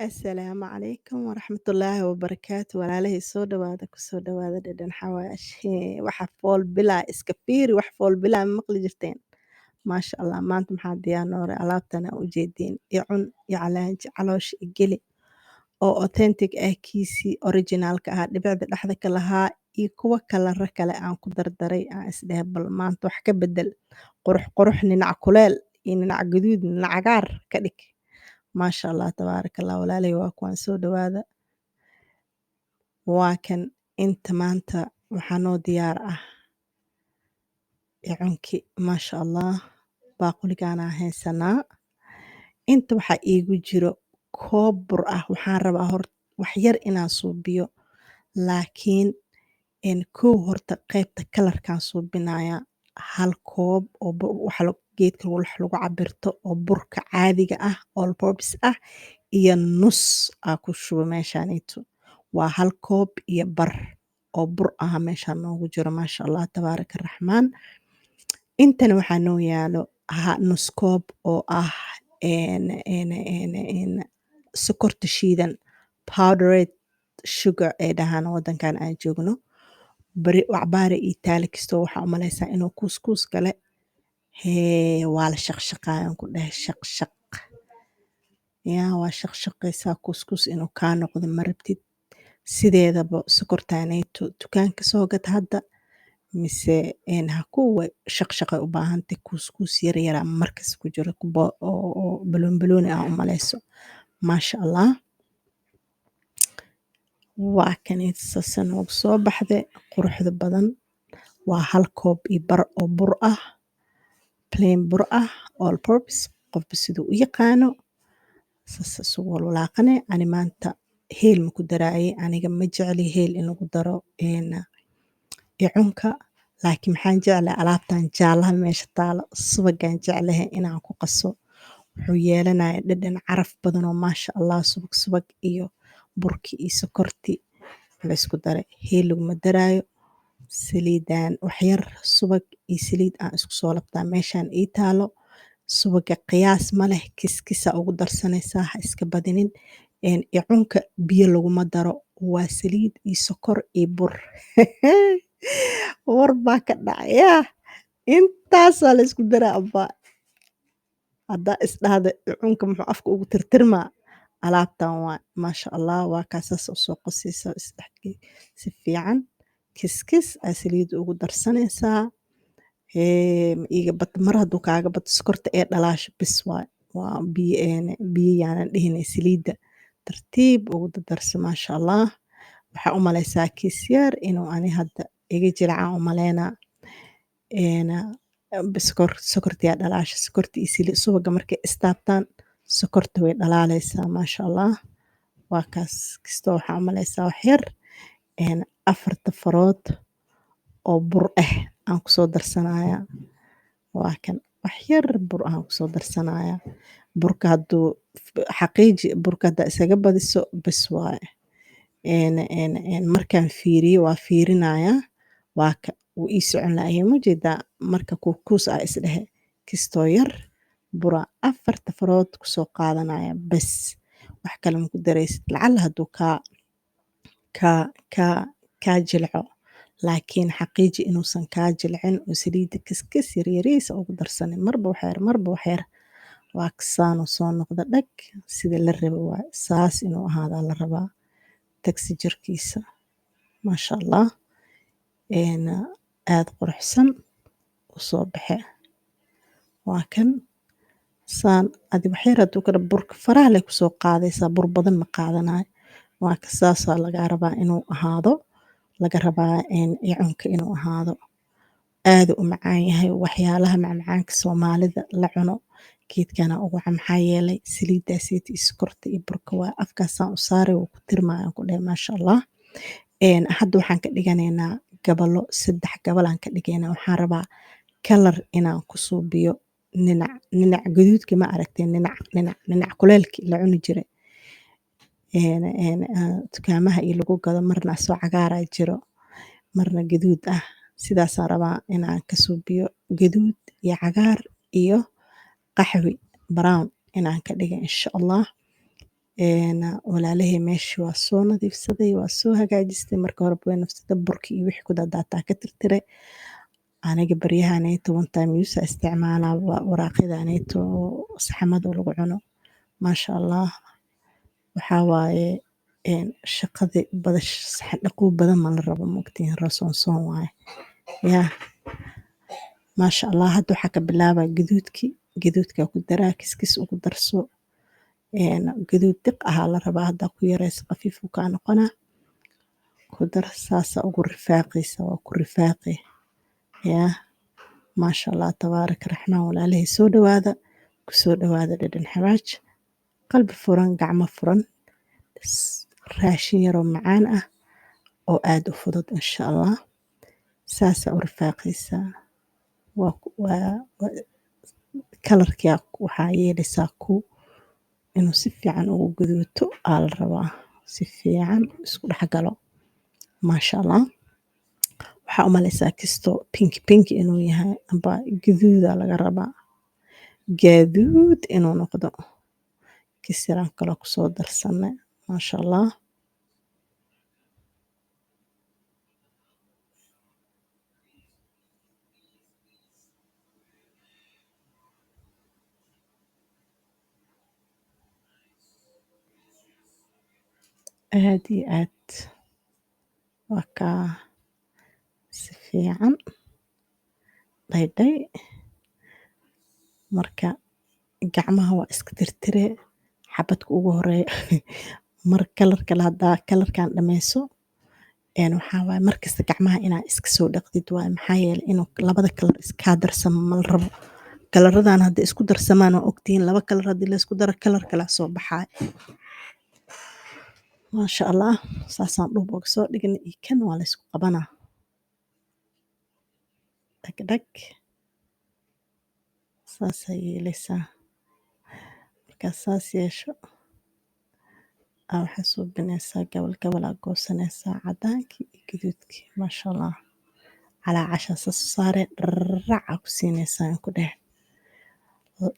Asalaamu calaykum waraxmatullaahi wabarakaatu. Walaalahay, soo dhawaada, kusoo dhawaada Dhadhan Xawaash. Waxa fool bilaa iska fiiri, wax fool bilaa ma maqli jirteen. Maasha Allah, maanta maxaa diyaar noore? Alaabtana ujeediin, icun iyo calaanji caloosha igeli oo authentic ah, kiisii originalka ahaa, dhibicda dhexda ka lahaa iyo kuwa kalaro kale aan ku dardaray. Aan isdhehe, bal maanta wax ka bedel, qurux qurux, ninac kuleel iyo ninac gaduud, ninac cagaar ka dhig. Maasha Allah, tabaaraka Allah. Walaalay, waa kuwaan, soo dhawaada. Waa kan inta maanta waxaa noo diyaar ah icunki. Maasha Allah, baaquligaanaa haysanaa. Inta waxaa iigu jiro koob bur ah. Waxaan rabaa hor wax yar inaan suubiyo, laakiin kow horta qaybta kalarkaan suubinayaa. Hal koob oo waxa geedka wax lagu cabirto oo burka caadiga ah, all purpose ah, iyo nus aa ku shubo meeshaaneyto. Waa hal koob iyo bar oo bur ah meeshaan noogu jiro. Maasha Allah, tabaaraka raxmaan. Intana waxaa noo yaalo nus koob oo ah een een een een sokorta shiidan, powdered sugar ay dhahaan wadankan aan joogno. Bari cabaara ii taali kastoo waxaa u maleysaa inuu kuuskuus gale. Hee, waa la shaqshaqaayan ku dhahay, shaqshaq yaa, waa shaqshaqaysaa. Kuuskuus inuu kaa noqdo ma rabtid. Sideedaba sokortaaneyto dukaanka soo gad hadda mise ha kuwa shaqshaqay u baahantay, kuuskuus yar yaraa markas ku jiro oo baloon balooni ah u maleyso. Maasha Allah, waa kaneyto, saasa noogu soo baxde quruxda badan. Waa hal koob iyo bar oo bur ah, plain bur ah, all purpose, qofba siduu u yaqaano. Sas isugu walwalaaqane. Ani maanta heel ma ku daraaye, aniga ma jecli heel in lagu daro icunka, laakiin maxaan jeclahay alaabtan jaalaha meesha taalo, subagaan jeclahay inaan ku qaso. Wuxuu yeelanaya dhadhan caraf badan oo, maasha Allah, subag subag iyo burki iyo sokorti la isku daray. Heel laguma daraayo. Saliidan waxyar, subag iyo saliid aan isku soo labtaa meeshaan ii taalo. Subaga qiyaas ma leh, kiskisa ugu darsanaysaa, ha iska badinin. Icunka biyo laguma daro, waa saliid iyo sokor iyo bur. War baa ka dhacay yaa, intaasaa la isku daraa. Abbaa, haddaa isdhahda icunka muxuu afka ugu tirtirmaa, alaabtan waa, maasha Allah. Waa kaasaas usoo qasaysa isdhex si fiican, kiskis aa saliida ugu darsanaysaa. Ma iiga bad mar hadduu kaaga bato sokorta ee dhalaasho, bis waay, waa biyo. Biyo yaanan dhihin, saliidda tartiib ugu dardarso. Maasha Allah, waxaa u maleysaa kiis yar inuu ani hadda iga jilcaan u maleynaa. Sokortiyaa dhalaasha, sokorta iyo saliid subaga markay istaabtaan, sokorta way dhalaaleysaa. Maasha Allah, waa kaas. Kastoo waxaa u maleysaa wax yar. Afarta farood oo bur ah aan kusoo darsanayaa. Waa kan, wax yar bur aan kusoo darsanayaa. Burka hadduu xaqiiji, burka haddaa isaga badiso, bes waaye. Markaan fiiriyo, waa fiirinayaa, waa ka wuu ii socon la'yahay, ma jeedaa? Marka kuus aa isdhehe, kistoo yar bura afarta farood kusoo qaadanaya, bes, wax kale ma ku daraysid. Lacala hadduu kaa jilco, laakiin xaqiiji inuusan kaa jilcin oo saliidda kiskis yaryariis ugu darsanin, marba wax yar, marba wax yar. Waa kasaanuu soo noqda dhag, sida la rabo waay. Saas inuu ahaadaa la rabaa tagsi jirkiisa. Maasha Allah, aada quruxsan u soo baxe. Waa kan saan adi waxyar hadduu kala burka faraha leh kusoo qaadaysaa, bur badan ma qaadanayo. Waa ka saasaa lagaa rabaa inuu ahaado, laga rabaa icunka inuu ahaado. Aada u macaan yahay. Waxyaalaha macmacaanka Soomaalida la cuno geedkana ugu wacan, maxaa yeelay saliiddaaseyta iyo sokorta iyo burka waa afkaasaan u saaray, wuu ku tirmayaan ku dhahay. Maasha Allah. Hadda waxaan ka dhiganaynaa gabalo, saddex gabalaan ka dhigaynaa. Waxaan rabaa kalar inaan ku suubiyo, ninac ninac gaduudka, ma aragtay? Ninac ninac ninac kuleelkii la cuni jiray dukaamaha iyo lagu gado, marna asoo cagaaraa jiro, marna gaduud ah. Sidaasaan rabaa inaan ka suubiyo, gaduud iyo cagaar iyo qaxwi, brown inaan ka dhiga, insha Allah. Walaalahey meeshii waa soo nadiifsaday, waa soo hagaajistay. Marka hore way nafsada burki iyo wixii ku daadaataa ka tirtiray. Aniga baryahaneyto one time use isticmaalaa waraaqyadaneyto saxamada lagu cuno. Maasha Allah, waxaa waaye shaqadi bada saxan dhaqow badan ma la rabo, mogtiin rasoonsoon waaye yaa. Maasha Allah, hadda waxaa ka bilaabaa gaduudki. Gaduudkaa ku daraa, kiskis ugu darso. Gaduud diq ahaa la rabaa, haddaa ku yareyso khafiif uu kaa noqonaa. Ku dar, saasa ugu rifaaqaysa, waa ku rifaaqi yaa. Maasha Allah, tabaaraka raxmaan. Walaalahay soo dhawaada, kusoo dhawaada Dhadhan Xawaaj. Qalbi furan, gacmo furan, raashin yaroo macaan ah oo aad u fudud insha Allah. Saasa u rifaaqaysaa, waa kalarkia waxaa yeelaysaa ku inuu si fiican ugu gaduuto aa la rabaa, si fiican isku dhex galo. Maasha Allah, waxaa u malaysaa kisto pink pink inuu yahay amba gaduuda laga rabaa, gaduud inuu noqdo. Kis yaraan kaloo kusoo darsanay. Maasha Allah, aad iyo aad waa kaa si fiican dhaydhay. Marka gacmaha waa iska tirtire xabadka ugu horeeya. Mar kalar kale haddaa kalarkan dhameyso, waxaa waaye markasta gacmaha inaa iska soo dhaqdid waaye, maxaa yeelay inuu labada kalar iskaa darsamo ma la rabo. Kalaradan hadday isku darsamaan, waa ogtihiin, laba kalar haddii la isku daro kalar kalaa soo baxaay. Maasha Allah, saasaan dhuub uga soo dhignay iyo kan waa la isku qabanaa, dhag dhag saasaa yeelaysaa. Markaa saas yeesho aa waxaa suubinaysaa gabal gabalaa goosanaysaa cadaankii iyo gaduudkii. Maasha Allah, calaacashaa saas u saaree, raaca ku siinaysaa ku dheh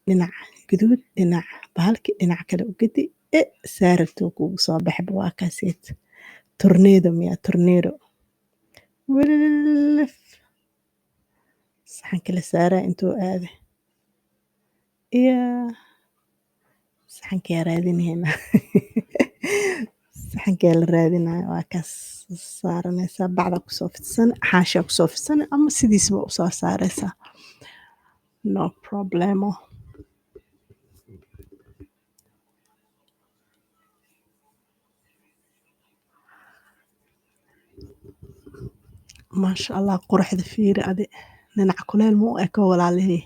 dhinac gaduud, dhinac bahalki, dhinac kale u gedi e saarabtuu kugu soo baxba. Waa kaaseet tornado miya, tornado wilif saxanka la saaraa intuu aaday iya saxankaa raadinayna, saxankaa la raadinaya. Waa kaas saaranaysaa, bacda kusoo fidsan, xaashaa kusoo fidsan ama sidiisaba usoo saaraysaa, no problemo. Maasha Allah, quruxda fiiri adi, dhinac kuleel ma u eko walaalihii?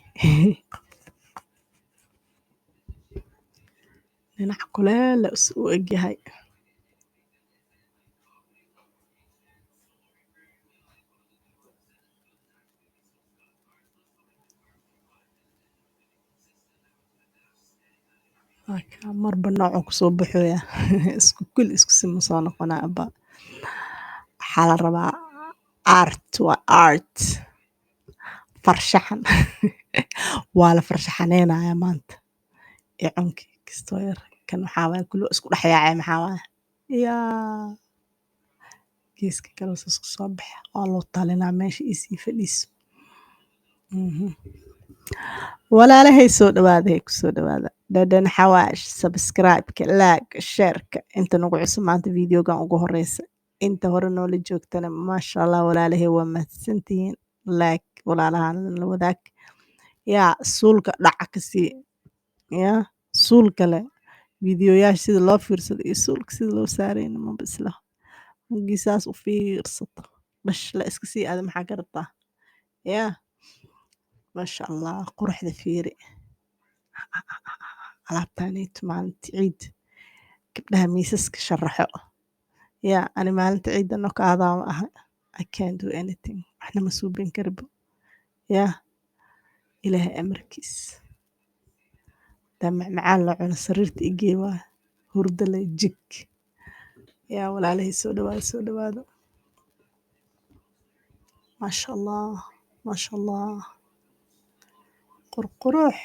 Dhinac kuleel u egyahay. Marba noocu kusoo baxooya, isku kul isku sima soo noqonaa aba. Waxaa la rabaa art, waa art, farshaxan, waa la farshaxaneynayaa maanta. Ee cunki kastoo yar kan waxaa waaye kulli isku dhex yaacay, maxaa waaye yaa geeska kale saas ku soo baxa, waa loo talinaa meesha isii fadhiiso. Walaalahay soo dhawaada, kusoo dhawaada Dhadhan Xawaash. Subscribe-ka, like, share-ka. Inta nagu cusub maanta videogan ugu horeysa, inta hore noola joogtana, maasha Allah, walaalahay waa mahadsantihiin. Like walaalahan la wadaag yaa, suulka dhaca ka sii yaa, suul kale videoyaasha sida loo fiirsado iyo suulka sida loo saarayna maba isla mugii saas u fiirsato dhash la iska sii aada. Maxaa ka rabtaa yaa? Maasha Allah, quruxda fiiri alaabtaaneyto. Maalinta ciid gabdhaha miisaska sharaxo yaa, ani maalinta ciidda nokaadaa ma aha. I can't do anything, waxna ma suubin karibo yaa. Ilaahay amarkiis hadaa macmacaan la cuno, sariirta igee waa hurdo le jig yaa. Walaalahay soo dhawaada, soo dhawaada. Maasha Allah, maasha Allah, qurqurux.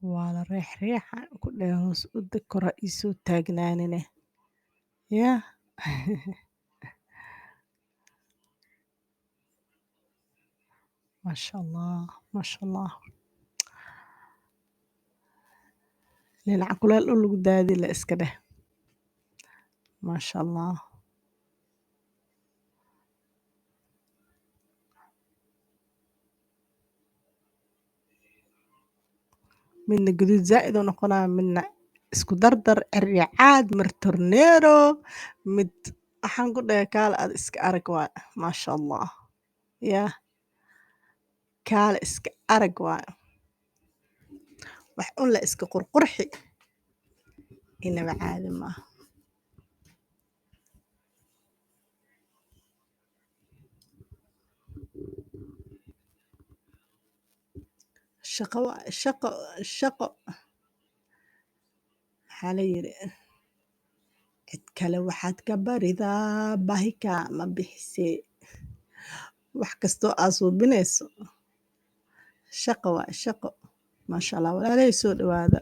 Waa la reexreexa ku dheh, hoos u deg, kor ha iisoo taagnaanine. Yaa, maasha Allah, maasha Allah. Dhinaca kuleel dhul lagu daadi la iska dheh. Maasha Allah. Midna guduud zaa'id u noqonaa, midna isku dardar cir caad, mar tornado, mid waxaan ku dhahay kaala ad iska arag waa. Maasha Allah. Yaa, kaala iska arag waa, wax un la iska qurqurxi, inaba caadi maaha. Shaqo waa shaqo, shaqo. Maxaa la yiri? Cid kale waxaad ka baridaa baahi kaama bixisee. Wax kastoo aa suubinayso shaqo waa shaqo. Maasha Allah, walaalay, soo dhawaada.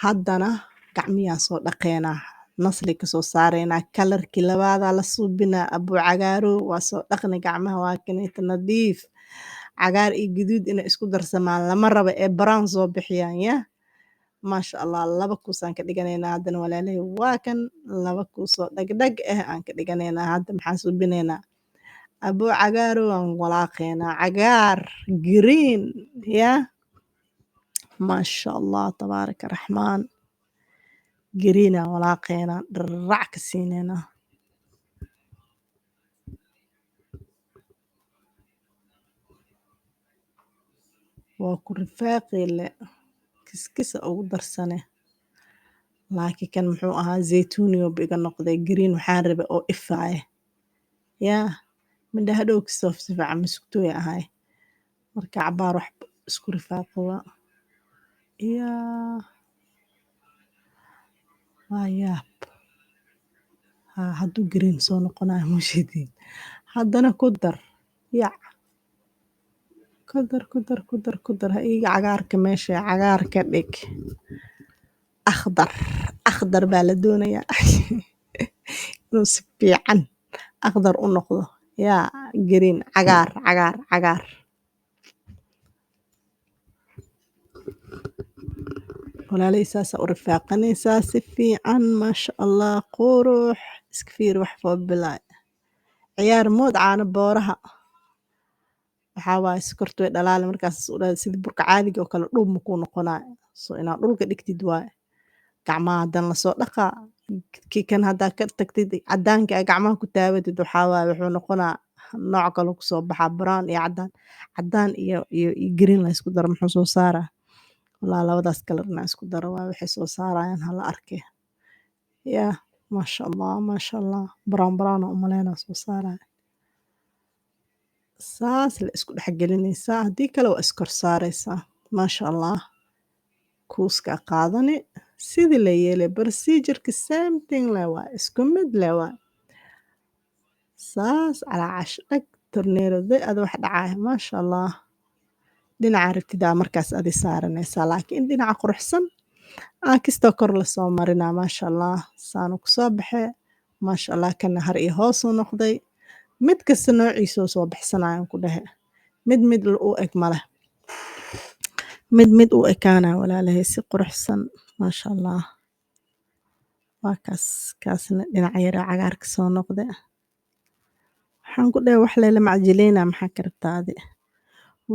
Haddana gacmiyaa soo dhaqeenaa, nasli ka soo saareynaa, colorkii labaadaa la suubinaa. Abuu cagaarow waa soo dhaqni gacmaha, waa kaneeta nadiif. Cagaar iyo guduud inay isku darsamaan lama rabo ee brown soo bixiyaan. Ya, maasha Allah, laba kuusaan ka dhiganaynaa haddana, walaalay. Waa kan laba kuusoo dhagdhag ah aan ka dhiganaynaa. Hadda maxaan suubinaynaa? Abuu cagaarow aan walaaqaynaa, cagaar, green. Ya, maasha Allah, tabaaraka raxmaan. Green aan walaaqaynaa, dharac ka siinaynaa. Waa ku rifaaqi le, kiskisa ugu darsane. Laakiin kan muxuu ahaa? Zaytuuniyo bu iga noqday. Green waxaan rabay oo ifaaya. Yaa, midha hadhow kastoo si fiican masugtooy ahay. Marka cabaar wax isku rifaaqo waa. Yaa, waa yaab. Haa, hadduu green soo noqonayo mushidin, haddana ku dar, yac, ku dar, ku dar, ku dar, ku dar. Ha iiga cagaarka, meesha cagaar ka dhig. Akhdar, akhdar baa la doonayaa inuu si fiican akhdar u noqdo. Yaa, green, cagaar, cagaar, cagaar. Walaalay, saasaa u rifaaqanaysaa si fiican. Maasha Allah, qurux iska fiiri. Wax foo bilaay ciyaar mood caano booraha. Waxaa waaye sokorta way dhalaali markaas u dhahay, sida burka caadiga oo kale dhuub makuu noqonayo. So inaad dhulka dhigtid waaye. Gacmaha haddana lasoo dhaqaa. Kii kan haddaa ka tagtid, cadaanka aa gacmaha ku taabatid, waxaa waaye wuxuu noqonaa nooc kale kusoo baxaa, brown iyo cadaan, cadaan iyo green la isku daro. Muxuu soo saaraa? Walaa labadaas kalar inaa isku daro waa waxay soo saarayaan, hala arkay. Yaa, maasha Allah, maasha Allah. Brown, brown aan umaleynaa soo saaraya. Saas la isku dhex gelinaysaa, haddii kale waa iskor saaraysaa. Maasha Allah, kuuskaa qaadani, sidii la yeelay, procedureka same thing le waa, isku mid le waa. Saas calaa cash dhag tornado ada wax dhacaya. Maasha Allah, dhinaca rabtidaa markaas adi saaranaysaa, laakiin dhinaca quruxsan aa kastoo kor lasoo marinaa. Maasha Allah, saanu kusoo baxee. Maasha Allah, kana har iyo hoosuu noqday. Mid kasta noociisuu soo baxsanayan ku dhehe. Mid mid u eg maleh, mid mid u ekaanaya, walaalahay, si quruxsan. Maasha Allah, waa kaas. Kaasna dhinaca yaraa cagaarka soo noqde. Waxaan ku dhahay wax leela macjileyna. Maxaa ka rabtaa adi?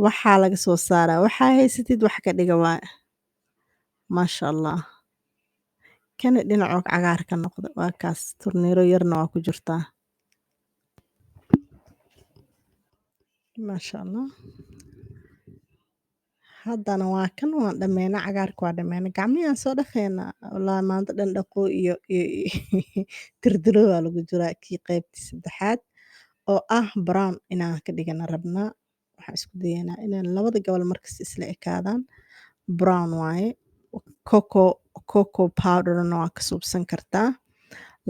Waxaa laga soo saaraa waxaa haysatid, wax ka dhiga waay. Maasha Allah, kana dhinacoo cagaar ka noqda. Waa kaas, tornado yarna waa ku jirtaa. Maasha Allah, haddana waa kan, waan dhammeynaa cagaarka, waa dhammeynaa. Gacmihii soo dhaqeynaa. Wallaahi maanta dhan dhaqo iyo tirdiro waa lagu jiraa. Kii qaybtii saddexaad oo ah brown inaan ka dhigana rabnaa. Waxaan isku dayanaa inaan labada gobol markasta isla ekaadaan. Brown waaye. Cocoa powderna waa ka suubsan kartaa,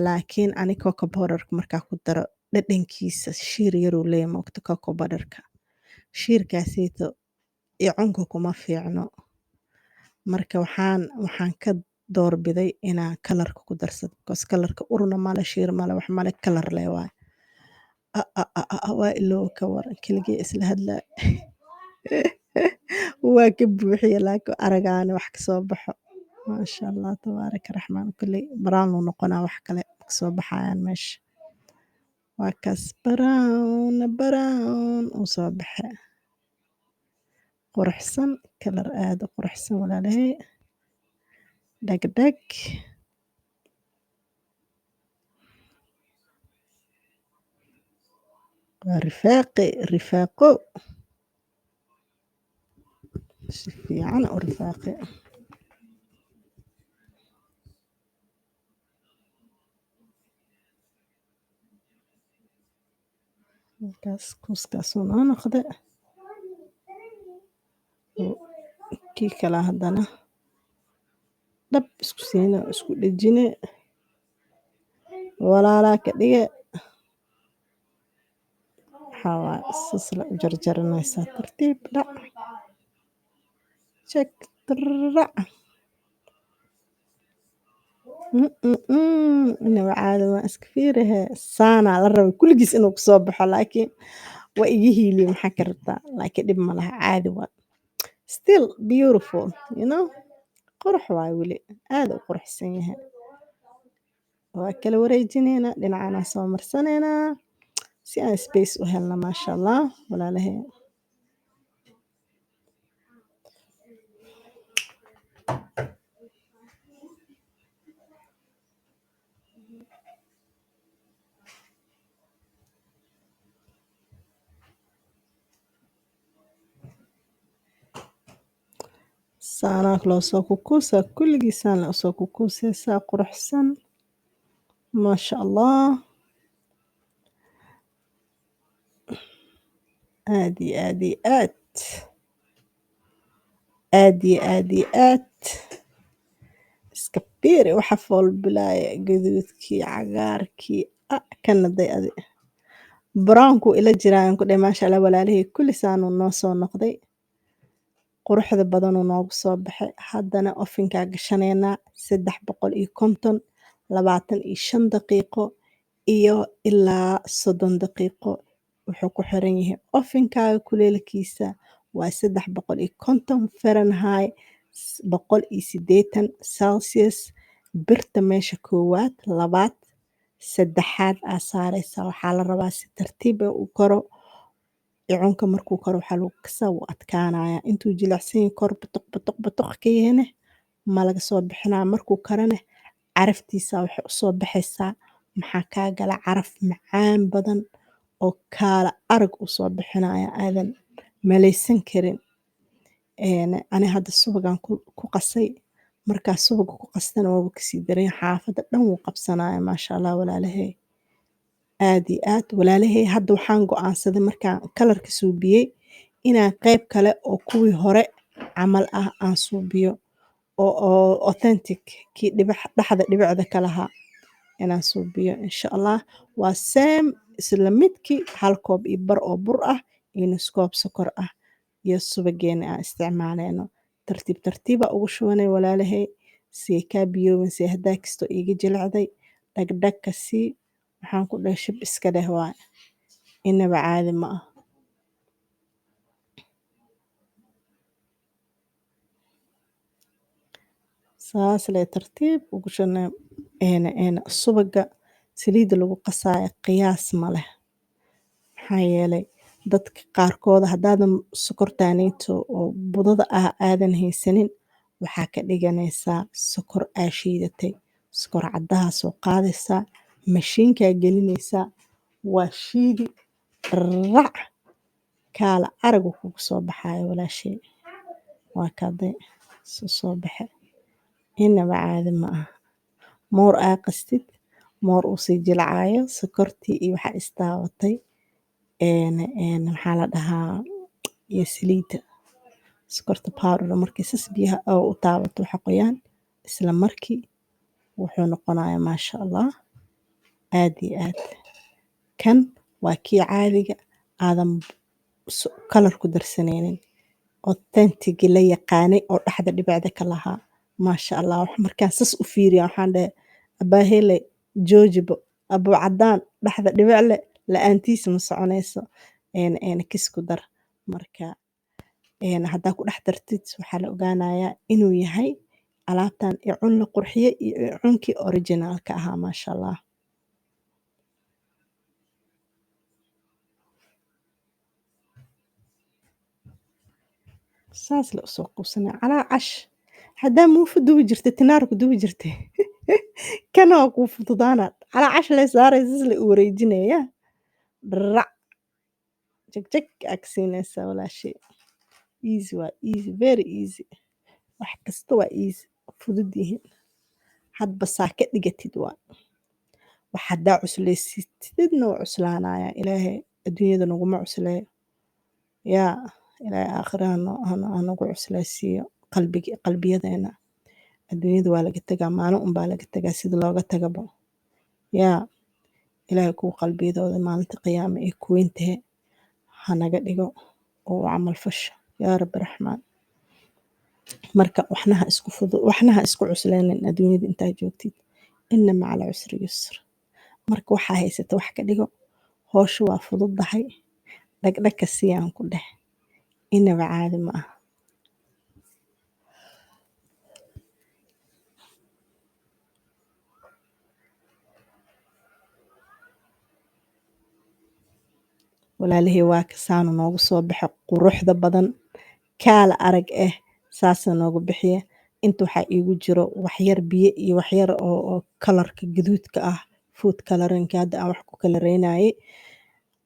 laakiin ani cocoa powderka markaa ku daro, dhadhankiisa shiir yaruu leeyahay. Moogta cocoa powderka shiirkaaseyto iyo cunka kuma fiicno. Marka waxaan ka doorbiday inaan colorka ku darsado, because colorka urna male, shiir male, wax male, color leh waaye. Waa iloowe, ka waran keligey isla hadlaa. Waa ka buuxiye, laakiin aragaana wax kasoo baxo, maasha Allah, tabaaraka raxmaan. Kulley brown uu noqonaa, wax kale kasoo baxayaan meesha. Waa kaas, brown brown uu soo baxay, quruxsan, color aad u quruxsan, walaalahay. Dhag dhag. Waa rifaaqi, rifaaqo si fiican u rifaaqi. Markaas kuuskaasuu noo noqde. Kii kale haddana dhab isku siina, isku dhejine, walaalaa ka dhige. Waxaa waaye sas la u jarjaranaysaa, tartiib, dhac, check, rac. Inaba caadi waa, iska fiirihe. Saanaa la rabay kulligiis inuu kusoo baxo, laakiin waa iga hiiliye. Maxaa ka rabtaa? Laakiin dhib ma laha, caadi waa, still beautiful, qurux waay, weli aad u quruxsan yahay. Waa kala wareejineynaa, dhinacana soo marsaneynaa si aan space u helno. Maasha Allah, walaalahay. Saanaa loo soo kukuusaa kulligii, saan la usoo kukuusaysaa, quruxsan, maasha Allah. Aad iyo aad iyo aad, aad iyo aad iyo aad. Iska fiiri waxa fool bilaaya, gaduudkii, cagaarkii, kana day adi brownku ila jiraan ku dheh. Maasha Allah, walaalihii, kulli saanuu noo soo noqday, quruxda badanuu noogu soo baxay. Haddana ovenkaa gashanaynaa, 350, 25 daqiiqo iyo ilaa 30 daqiiqo, wuxuu ku xiran yahay ovenkaaga kuleelkiisa. Waa 350 Fahrenheit, 180 Celsius. Birta meesha koowaad, labaad, saddexaad aa saareysa. Waxaa la rabaa si tartiib ah u koro. Icunka markuu koro waxaa lagu kasaa wuu adkaanaya. Intuu jilicsan yahay, kor butuq butuq butuq ka yahane, ma laga soo bixinaya. Markuu karane, caraftiisa waxay usoo baxaysaa, maxaa kaa gala, caraf macaan badan oo kaala arag usoo bixinaya, aadan malaysan karin. Ani hadda subagaan ku qasay. Markaa subaga ku qastana waaba kasii daran, xaafadda dhan wuu qabsanaya. Maasha Allah, walaalahay, aad iyo aad, walaalahay. Hadda waxaan go'aansaday, markaan colorka suubiyey, inaan qayb kale oo kuwii hore camal ah aan suubiyo, oo authentic, kii dhibac dhexda dhibicda ka lahaa inaan suubiyo, insha Allah. Waa same, isla midkii, hal koob iyo bar oo bur ah iyo nus koob sokor ah iyo subageena aan isticmaaleyno. Tartiib tartiiba ugu shubanay, walaalahay, si ay kaa biyoobin. Si haddaa kisto iiga jilicday, dhagdhag ka sii. Waxaan ku dhahay, shib iska dheh waay, inaba caadi ma ah. Saas lee tartiib ugu shubnay. Een subaga saliidda lagu qasaayo qiyaas ma leh, maxaa yeelay dadka qaarkooda, haddaadan sokortaaneyto oo budada ah aadan haysanin, waxaa ka dhiganaysaa sokor aa shiidatay. Sokor caddaha soo qaadaysaa, mashiinkaa gelinaysaa, waa shiidi, rac, kaala aragu kugu soo baxaayo, walaashay. Waa kaday soo baxe, inaba caadi ma aha. Moor aa qastid, moor uu sii jilcaayo, sokortii iyo waxaa istaabatay, een een maxaa la dhahaa, iyo saliidda. Sokorta powder markii sas biyaha oo u taabato waxa qoyaan, isla markii wuxuu noqonayaa, maasha Allah, aad iyo aad. Kan waa kii caadiga, aadan color ku darsanaynin. Authentic la yaqaanay oo dhexda dhibicda ka lahaa. Maasha Allah, wax markaan sas u fiiriya waxaan dhahay abaahele joojibo abuu cadaan dhexda dhibic leh la-aantiisa ma soconayso. Een kisku dar marka haddaa ku dhex dartid waxaa la ogaanayaa inuu yahay alaabtan icun la qurxiyey iyo icunkii originalka ahaa. Maasha Allah. Saas la usoo quusanaa calaa cash. Haddaa muufa dubi jirtay, tinaar ku dubi jirtay, kana waa kuu fududaana. Calaa cash lee saaray, sas la u wareejinaya, dharac jag jag aa ka siinaysaa walaashay. Easy waa easy, very easy. Wax kasta waa easy, fudud yihiin. Hadba saa ka dhigatid waa wax. Haddaa cuslaysatidna waa cuslaanaya. Ilaahay adduunyada naguma cusleeyo, yaa Ilaahay aakhira hanagu cuslaysiiyo qalbigi qalbiyadeena. Adduunyada waa laga tagaa, maalin unbaa laga tagaa, sida looga tagabo. Yaa Ilaahay kuwa qalbiyadooda maalinta qiyaame ay ku weyn tahay hanaga dhigo oo u camal fasho, yaa rabbi raxmaan. Marka waxna ha isku fudu, waxna ha isku cusleynin adduunyada intaa joogtid. Inna macal cusri yusr. Marka waxaa haysata wax ka dhigo, howsha waa fududahay. Dhagdhag ka siiyaan ku dheh, inaba caadi ma aha. Walaalihii, waa kasaanu noogu soo baxa quruxda badan, kaala arag saasa noogu bixiya. Inta waxaa iigu jiro waxyar biyo iyo waxyar oo colorka gaduudka ah, food coloringka hadda aan wax ku kalareynayay.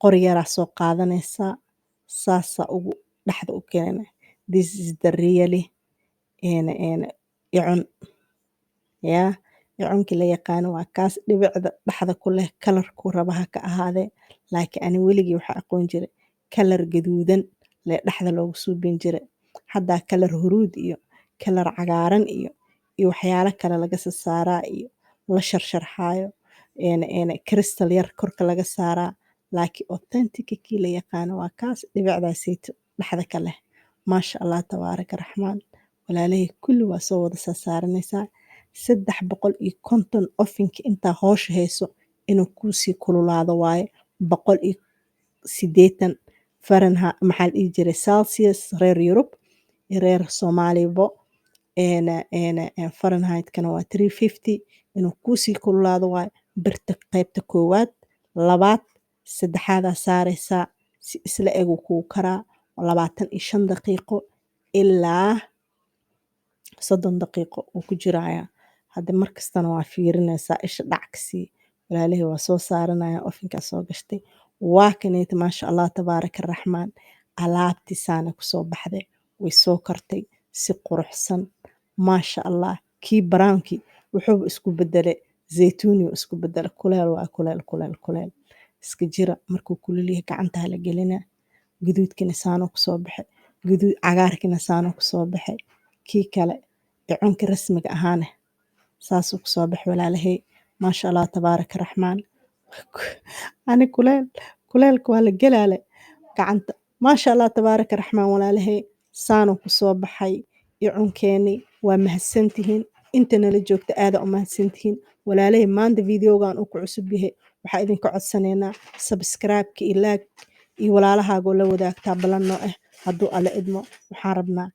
Qori yaraa soo qaadanaysaa, saasaa ugu dhexda u keena. This is the really een icun. Yaa icunkii la yaqaano waa kaas dhibicda dhexda ku leh, colorkuu raba ha ka ahaadee. Laakiin ani weligii waxaa aqoon jiray color gaduudan lee dhexda loogu suubin jiray. Haddaa color huruud iyo color cagaaran iyo waxyaalo kale laga sasaaraa iyo la sharsharxaayo, een crystal yar korka laga saaraa. Laakiin authentic kii la yaqaano waa kaas dhibicdaaseyto dhexda ka leh. Maasha Allah, tabaaraka raxmaan. Walaalahey, kulli waa soo wada saasaaranaysaa. 350 ovenka intaa hoosha hayso inuu kuusii kululaado waaye. 180 Fahrenheit, maxaa la dhihi jiray, Celsius reer Yurub iyo reer Soomaalibo. Een Fahrenheit-kana waa 350. Inuu kuusii kululaado waaye. Birta qaybta koowaad, labaad, saddexaadaa saaraysaa, si isla egu kuu karaa 25 daqiiqo ilaa 30 daqiiqo uu ku jirayaa. Hadda markastana waa fiirinaysaa, isha dhac ka sii. Walaalahey, waa soo saaranaya ovenkaa soo gashtay, waa kaneyta. Maasha Allah, tabaaraka raxmaan. Alaabtii saana kusoo baxday, way soo kortay si quruxsan, maasha Allah. Kii brownkii wuxuuba isku bedelay zaytuuni isku bedelay. Kuleel waa kuleel, kuleel, kuleel. Iska jira, markuu kulul yahay gacanta hala gelina. Gaduudkina saanuu kusoo baxay, gaduud cagaarkina saanuu kusoo baxay, kii kale icunka rasmiga ahaane saasuu kusoo baxay. Walaalahey, maasha Allah, tabaaraka raxmaan. Ani kuleel, kuleelka waa la gelaale gacanta. Maasha Allah, tabaaraka raxmaan. Walaalahey, saanuu kusoo baxay icunkeeni. Waa mahadsantihiin inta nala joogta, aada u mahadsantihiin. Walaalahey, maanta videogan uu ku cusub yahay, waxaa idinka codsanaynaa subscribe-ka iyo like iyo walaalahaagoo la wadaagtaa. Ballan noo ah, hadduu Alle idmo, waxaan rabnaa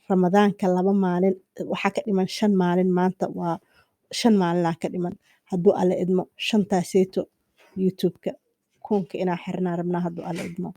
Ramadaanka 2 maalin waxaa ka dhiman, 5 maalin. Maanta waa 5 maalinaa ka dhiman. Hadduu Alle idmo, shantaaseeto YouTube-ka kunka inaa xirnaa rabnaa, hadduu Alle idmo.